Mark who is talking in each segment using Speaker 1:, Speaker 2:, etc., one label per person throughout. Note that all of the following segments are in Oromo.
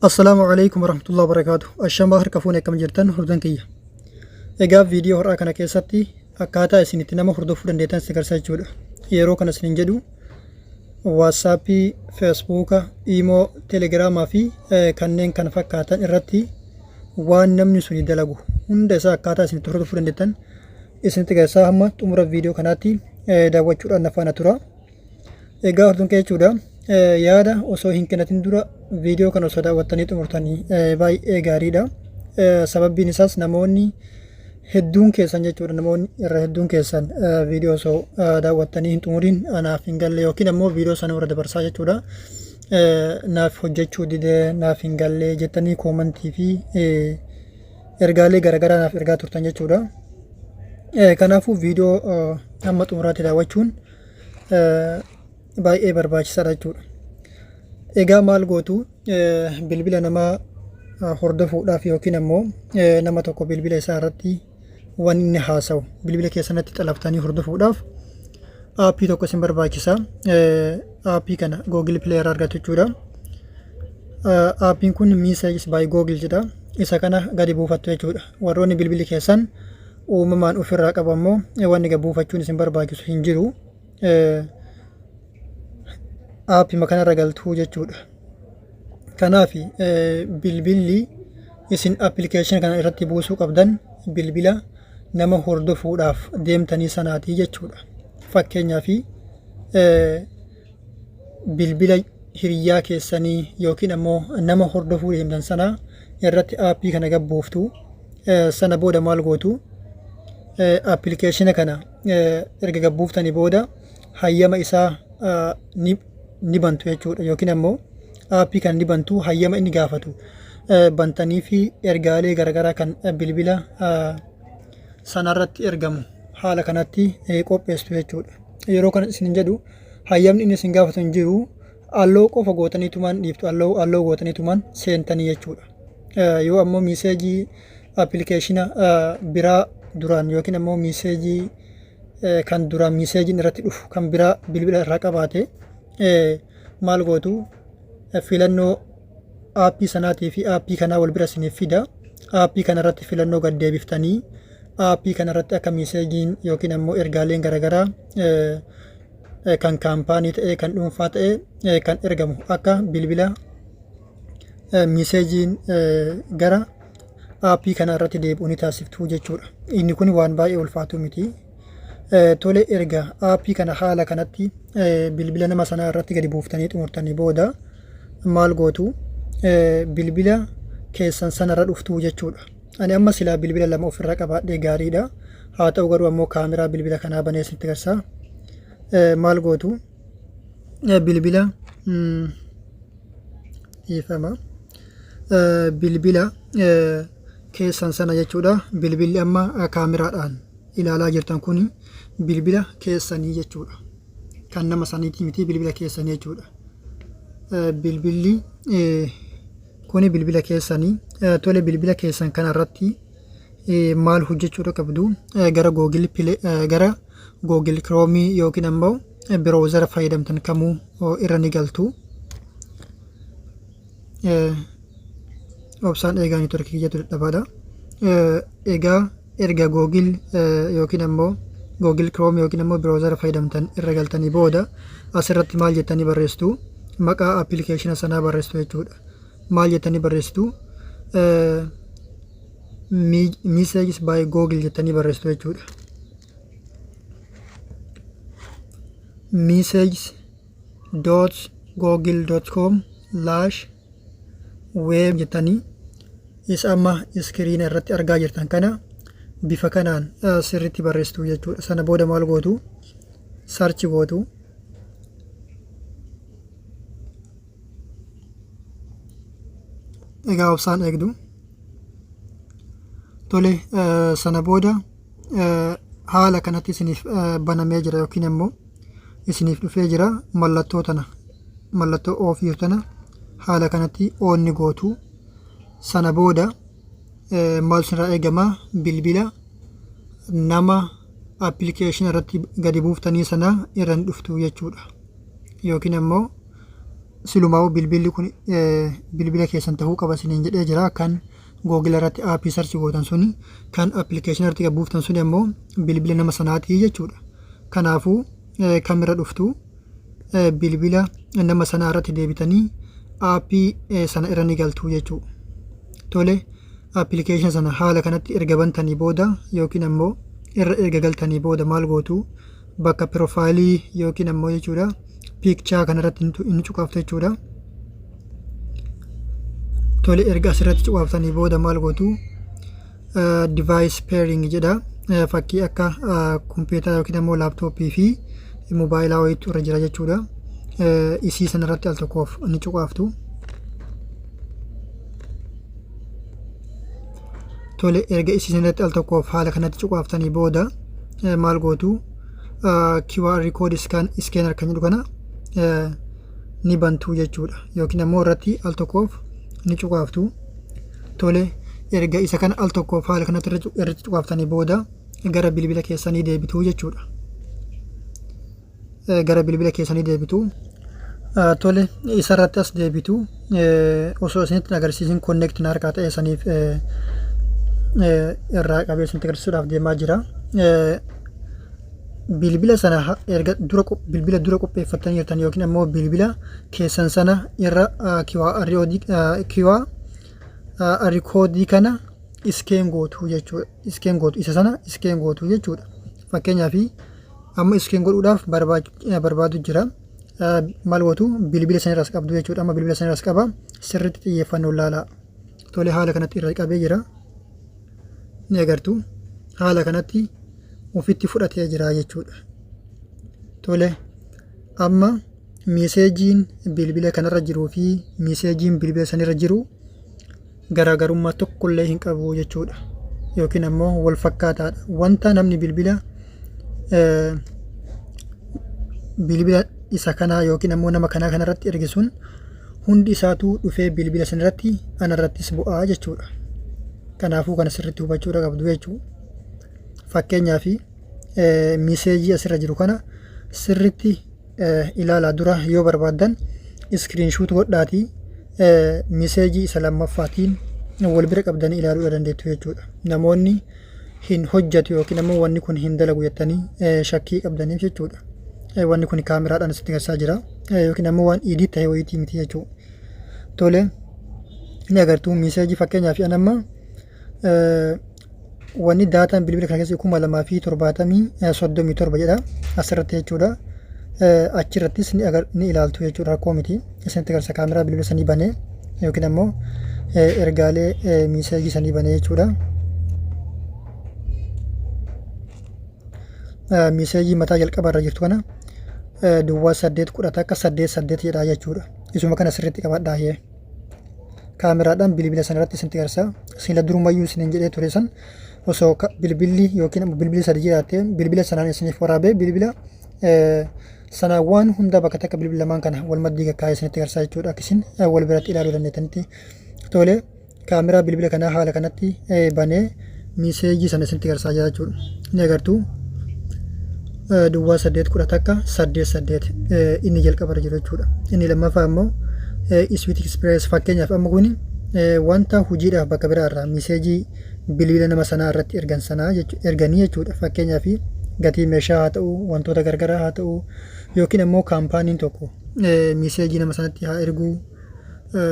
Speaker 1: Assalaamu alaikum warahmatullahi wabarakaatu. Ashamaa harka fuune akkam jirtan hordoftoota kiyya. Egaa viidiyoo har'aa kana keessatti akkaataa isin itti nama hordofuu dandeettan isin agarsiisa jechuudha. Yeroo kana isinin jedhu Waatsaappii, Feesbuuka, Iimoo, Teelegiraamaa fi kanneen kana fakkaatan irratti waan namni suni dalagu hunda isaa akkaataa isin itti hordofuu dandeettan isinitti agarsiisa. Hamma xumura viidiyoo kanaatti daawwachuudhaan na faana tura. Egaa hordoftoota kiyya jechuudha. Yaada osoo hin kennatin dura viidiyoo kana osoo daawwattanii xumurtanii baay'ee gaariidha. Sababbiin isaas namoonni hedduun keessan jechuudha namoonni irra hedduun keessan viidiyoo osoo daawwattanii hin xumuriin anaaf hin galle yookiin ammoo viidiyoo sana irra dabarsaa jechuudha. Naaf hojjechuu didee naaf hin galle jettanii koomantii fi ergaalee garaagaraa naaf ergaa turtan jechuudha. Kanaafuu viidiyoo hamma xumuraatti daawwachuun baay'ee barbaachisaadha jechuudha. Egaa maal gootu bilbila namaa hordofuudhaaf yookiin ammoo nama tokko bilbila isaa irratti waan inni haasa'u bilbila keessanatti xalaftanii hordofuudhaaf aappii tokko isin barbaachisa. Aappii kana Google Play irraa argattu jechuudha. Aappiin kun Messages by Google jedha. Isa kana gadi buufattu jechuudha. Warroonni bilbilli keessan uumamaan ofirraa qabu ammoo wanni gad buufachuun isin barbaachisu hin jiru. Aappima kanarra galtuu jechuudha. Kanaaf bilbilli isin appilikeeshina kana irratti buusuu qabdan bilbila nama hordofuudhaaf deemtanii sanaatii jechuudha. Fakkeenyaaf bilbila hiriyyaa keessanii yookiin ammoo nama hordofuu deemtan sana irratti aappii kana gad buuftu. Sana booda maal gootu? Appilikeeshina kana erga gad buuftanii booda hayyama isaa ni bantu jechuudha yookiin ammoo aappii kana ni bantu hayyama inni gaafatu bantanii fi ergaalee garaagaraa kan bilbila sanarratti ergamu haala kanatti qopheessitu jechuudha. Yeroo kana isin jedhu hayyamni inni isin gaafatu hin jiru alloo qofa gootaniitumaan dhiiftu alloo alloo gootaniitumaan seentanii jechuudha. Yoo ammoo miiseejii appilikeeshina biraa duraan yookiin ammoo miiseejii kan duraan miiseejiin irratti dhufu kan biraa bilbila irraa qabaate maal gootu filannoo aappii sanaatii fi aappii kanaa wal bira isiniif fida. Aappii kanarratti filannoo gad deebiftanii aappii kanarratti akka miiseejiin yookiin ammoo ergaaleen garaagaraa kan kaampaanii ta'ee kan dhuunfaa ta'ee kan ergamu akka bilbila miiseejiin gara aappii kana irratti deebi'u ni taasiftu jechuudha. Inni kun waan baay'ee ulfaatu miti. Tole erga aappii kana haala kanatti bilbila nama sanaa irratti gadi buuftanii xumurtanii booda maal gootu bilbila keessan sanarra dhuftu jechuudha. Ani amma silaa bilbila lama ofirraa qabaadhee gaariidha. Haa ta'u garuu ammoo kaameraa bilbila kanaa banee isinitti agarsiisa. Maal gootu bilbila dhiifama bilbila keessan sana jechuudha. Bilbilli amma kaameraadhaan ilaalaa jirtan kun bilbila keessanii jechuudha. Kan nama saniitii miti bilbila keessanii jechuudha. Bilbilli kuni bilbila keessanii tole bilbila keessan kanarratti maal hojjechuudha qabdu gara Google Play gara Google Chrome yookiin ammoo browser fayyadamtan kamuu irra ni galtu. Obsaan eegaa network kiyyatu dadhabaadha. Egaa erga Google yookiin ammoo Google Chrome yookiin ammoo browser fayyadamtan irra galtanii booda asirratti maal jettanii barreessitu maqaa appilikeeshina sanaa barreessitu jechuudha. Maal jettanii barreessitu? Messages by Google jettanii barreessitu jechuudha. Messages dot google dot com slash web jettanii isa amma iskiriina irratti argaa jirtan kana bifa kanaan sirriitti barreessitu jechuudha. Sana booda maal gootu? Sarchi gootu. Egaa obsaan eegdu. Tole sana booda haala kanatti isiniif banamee jira yookiin immoo isiniif dhufee jira mallattoo tana mallattoo oofii tana haala kanatti oonni gootu. Sana booda maal isinirraa eegama bilbila nama appilikeeshina irratti gadi buuftanii sana irra ni dhuftu jechuudha. Yookiin immoo Silumaa'uu bilbilli kun bilbila keessan ta'uu qaba isiniin jedhee jira. Kan Google irratti aappii search gootan suni, kan appilikeeshinii irratti gad buuftan suni ammoo bilbila nama sanaatii jechuudha. Kanaafuu kamirra dhuftu, bilbila nama sanaa irratti deebitanii aappii sana irra ni galtu jechuudha. Tole, appilikeeshina sana haala kanatti erga bantanii booda yookiin ammoo irra erga galtanii booda maal gootu? Bakka piroofaayilii yookiin ammoo jechuudha picture kanarratti inni cuqaaftu jechuudha. Tole, erga asirratti cuqaaftanii booda maal gootu? Device pairing jedha. Fakkii akka kompiitara yookiin ammoo laaptooppii fi mobaayilaa wayiitu irra jira jechuudha. Isii sanarratti al tokkoof ni cuqaaftu. Tole, erga isii sanarratti al tokkoof haala kanatti cuqaaftanii booda maal gootu? QR code scanner kan jedhu kana ni bantu jechuudha. Yookiin ammoo irratti al tokkoof ni cuqaaftu. Tole, erga isa kana al tokkoof haala kanatti irratti cuqaaftanii booda gara bilbila keessanii deebitu jechuudha. Gara bilbila keessanii deebitu. Tole, isarratti as deebitu. Osoo isinitti agarsiisin connect na harkaa ta'e saniif irraa qabee isinitti agarsiisuudhaaf deemaa jira. Bilbila sana erga dura bilbila dura qopheeffattanii jirtan yookiin ammoo bilbila keessan sana irra QR koodii kana scan gootu jechuudha. Scan gootu, isa sana scan gootu jechuudha. Fakkeenyaaf amma scan godhuudhaaf barbaadu jira. Maal gootu? Bilbila sana irraas qabdu jechuudha. Amma bilbila sana irraas qaba. Sirriitti xiyyeeffannoo ilaalaa. Tole, haala kanatti irra qabee jira. Ni agartu. Haala kanatti ofitti fudhatee jira jechuudha. Tole, amma miiseejiin bilbila kanarra jiruu fi miiseejiin bilbila sanirra jiru garaagarummaa tokkollee hin qabu jechuudha. Yookiin ammoo wal fakkaataadha. Wanta namni bilbila isa kanaa yookiin ammoo nama kanaa kanarratti erge sun hundi isaatuu dhufee bilbila sanarratti anarrattis bu'aa jechuudha. Kanaafuu kana sirriitti hubachuudha qabdu jechuudha. Fakkeenyaaf miiseejii asirra jiru kana sirriitti ilaalaa. Dura yoo barbaaddan screenshot godhaatii miiseejii isa lammaffaatiin wal bira qabdanii ilaaluu dandeettu jechuudha. Namoonni hin hojjetu yookiin ammoo wanni kun hin dalagu jettanii shakkii qabdaniif jechuudha. Wanni kun kaameraadhaan asitti agarsiisaa jira yookiin ammoo waan edit ta'e wayiitii miti jechuudha. Tole, ni agartuu miiseejii. Fakkeenyaaf an amma wanni daataan bilbila kana keessa 2070 37 jedha asirratti jechuudha. Achirrattis ni ilaaltu jechuudha, rakkoo miti. Isinitti agarsiisa, kaameraa bilbila sanii banee yookiin ammoo ergaalee miiseejii sanii banee jechuudha. Miiseejii mataa jalqaba irra jirtu kana 08 11 8 8 jedha jechuudha. Isuma kana sirriitti qabadhaa hee. Kaameraadhaan bilbila sana irratti isinitti agarsiisa. Sila durumayyuu isiniin jedhee ture san, osoo bilbilli yookiin ammoo bilbilli sadi jiraatte bilbila sanaan isiniif waraabee bilbila sana waan hunda bakka takka bilbila lamaan kana wal maddii kakkaa'ee isinitti agarsiisa jechuudha, akka isin wal biratti ilaaluu dandeettanitti. Tole, kaameraa bilbila kanaa haala kanatti banee miiseejii sana isinitti agarsiisaa jira jechuudha. Ni agartuu, 08 11 8 8 inni jalqabarra jiru jechuudha. Inni lammaffaa immoo Sweet Express. Fakkeenyaaf amma kuni wanta hojiidhaaf bakka biraa irraa miiseejii bilbila nama sanaa irratti ergan sanaa erganii jechuudha. Fakkeenyaaf gatii meeshaa haa ta'u, wantoota gargaraa haa ta'u, yookiin ammoo kaampaaniin tokko miiseejii nama sanatti haa erguu,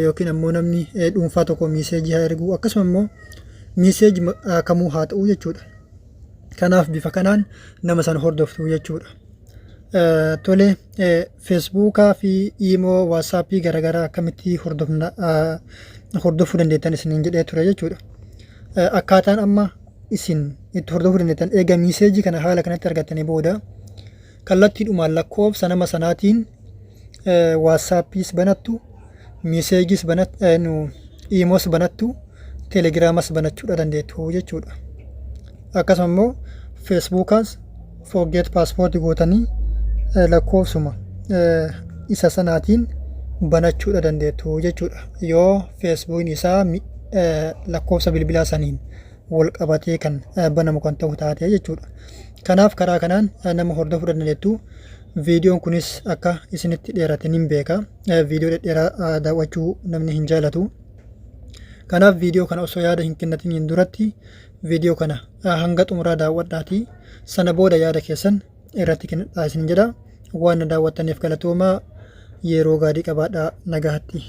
Speaker 1: yookiin ammoo namni dhuunfaa tokko miiseejii haa erguu, akkasuma immoo miiseejii kamuu haa ta'u jechuudha. Kanaaf bifa kanaan nama sana hordoftu jechuudha. Tole, feesbuukaa fi iimoo, waatsaappii garaagaraa akkamitti hordofna, hordofuu dandeettan isiniin jedhee ture jechuudha. Akkaataan amma isin itti hordofuu dandeettan, eega miiseejii kana haala kanatti argattanii booda kallattiidhumaan lakkoofsa nama sanaatiin waatsaappiis banattu, miiseejiis banattu, iimoos banattu, teelegiraamas banachuudha dandeettu jechuudha. Akkasuma immoo feesbuukaas forget password gootanii lakkoofsuma isa sanaatiin banachuudha dandeettu jechuudha. Yoo feesbuukni isaa lakkoofsa bilbilaa saniin wal qabatee kan banamu kan ta'u taate jechuudha. Kanaaf karaa kanaan nama hordofuu dandeettu. Viidiyoon kunis akka isinitti dheerate nin beeka. Viidiyoo dhedheeraa daawwachuu namni hin jaalatu. Kanaaf viidiyoo kana osoo yaada hin kennatiniin duratti viidiyoo kana hanga xumuraa daawwadhaatii sana booda yaada keessan irratti kennadhaa isin jedha. Waan na daawwattaniif galatoomaa yeroo gaarii qabaadhaa nagahatti.